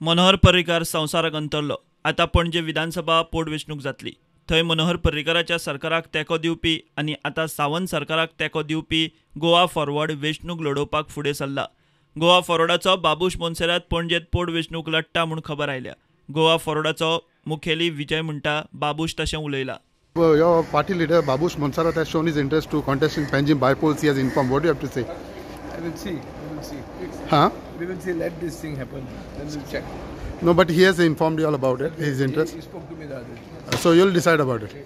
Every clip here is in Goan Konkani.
मनोहर पर्रीकार संवसाराक अंतरलो. आतां पणजे विधानसभा पोटवेंचणूक जातली. थंय मनोहर पर्रीकाराच्या सरकाराक तेंको दिवपी आनी आतां सावंत सरकाराक तेंको दिवपी गोवा फॉरवर्ड वेंचणूक लडोवपाक फुडें सरला. गोवा फॉरवर्डाचो बाबूश मोन्सेरात पणजेंत पोटवेंचणूक लडटा म्हूण खबर आयल्या. गोवा फॉरवर्डाचो मुखेली विजय म्हणटा बाबूश तशें उलयला. Your party leader Babush Monserrate has shown his interest to contest in Panjim bypolls. He has informed. What do you have to say? I will see. We will see. Huh? We will see. Let this thing happen. Then we'll check. No, but he has informed you all about it. His interest. He spoke to me the other day. So you'll decide about it.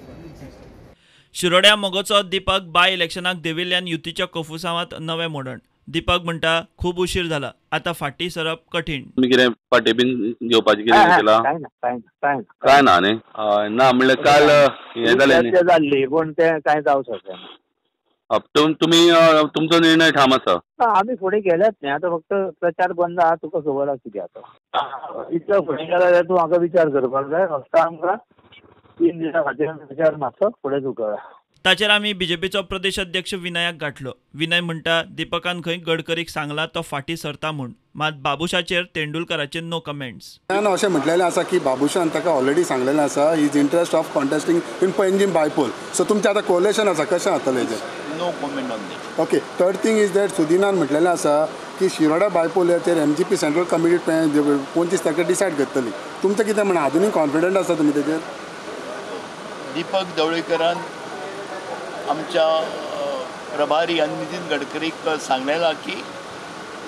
शिरोड्या मगोचो Deepak बाय इलेक्शनाक देविल्ल्यान युतीच्या कोफुसांवांत नवें मोडण. दीपक म्हणटा खूब उशीर जाला, आतां फाटीं सरप कठीण. तुमी कितें फाटीं बीन घेवपाचें कितें केलां? कांय ना. कांय ना न्ही? हय ना म्हणल्यार काल हें जालें न्ही, जाल्ली पूण तें कांय जावं शकना. तुमी तुमचो निर्णय ठाम आसा? आमी फुडें गेल्यात न्ही, आतां फक्त प्रचार बंद आहा, तुका खबर आसा कितें आतां. इतलो फुडें गेला जाल्यार तूं म्हाका विचार करपाक जाय. फक्त आमकां 3 दिसां खातीर विचार मातसो फुडें धुकळा. ताचेर आमी बीजेपीचो प्रदेश अध्यक्ष विनयाक गाठलो. विनय म्हणटा दीपकान खंय गडकरीक सांगला तो फाटीं सरता म्हूण, मात बाबूशाचेर तेंडुलकाराचेर नो कमेंट्स. ना अशें म्हटलेलें आसा की बाबूशान ताका ऑलरेडी सांगलेलें आसा his interest of contesting in Panjim bypoll. So तुमचें आतां कोलेशन आसा, कशें जातलें हेजें? No comment on that. Okay, third thing is that सुदिनान म्हटलेलें आसा की शिरोडा बायपोलाचेर एमजीपी सेंट्रल कमिटी 25 तारखेर डिसायड करतली. तुमचें कितें म्हणणें? आजुनूय कॉन्फिडंट आसा तुमी तेजेर? दीपक ढवळीकरान आमच्या प्रभारी आनी नितीन गडकरीक सांगलेला की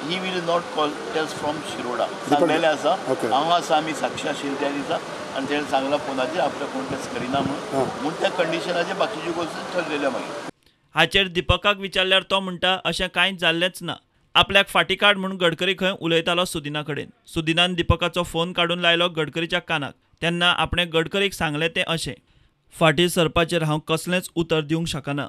he will not contest from Shiroda. सांगलेलें आसा. हांगा आसा आमी साक्षी आशिल्ले त्या दिसा आनी तेणें सांगलां फोनाचेर आपल्या कॉन्टेस्ट करिना म्हणून, म्हूण त्या कंडिशनाचेर बाकीच्यो गोश्टी ठरलेल्यो मागीर. हाचेर दीपकाक विचारल्यार तो म्हणटा अशें कांयच जाल्लेंच ना. आपल्याक फाटीं काड म्हूण गडकरी खंय उलयतालो सुदिना कडेन. सुदिनान दीपकाचो फोन काडून लायलो गडकरीच्या कानाक. तेन्ना आपणें गडकरीक सांगलें तें अशें, फाटीं सरपाचेर हांव कसलेंच उतर दिवंक शकना,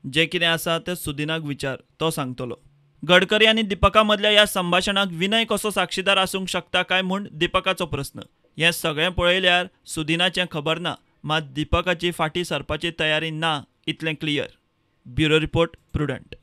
जें कितें आसा तें सुदिनाक विचार, तो सांगतलो. गडकरी आनी दीपका मदल्या ह्या संभाशणाक विनय कसो साक्षीदार आसूंक शकता काय म्हूण दीपकाचो प्रस्न. हें सगळें पळयल्यार सुदिनाचें खबर ना, मात दीपकाची फाटीं सरपाची तयारी ना इतलें क्लियर. Bureau report, Prudent.